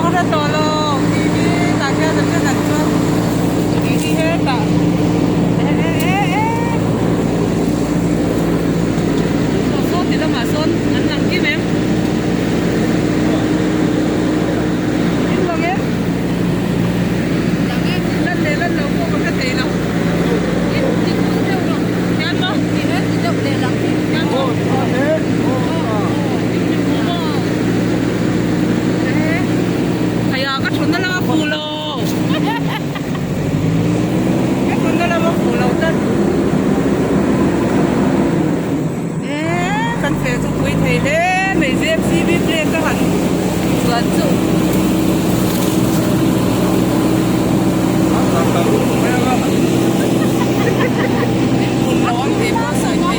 pawh ka hre tawh lo TV tah khian a then an chuan kei hi hetah e e e e saw saw ti lamah sawn an lang kim em in lang em lan leh lan lo pawh ka hre thei lo in ti kun deuh rawh hian maw ti he ti deuh leh lang hi hian maw Khaia ka thutna lama fuh lo ka thutna lama fuh lo tlat eee kan feh chu pui thei hle mai JCB plate a han chuan chu in hmun lo ang tih pawh sawi theih.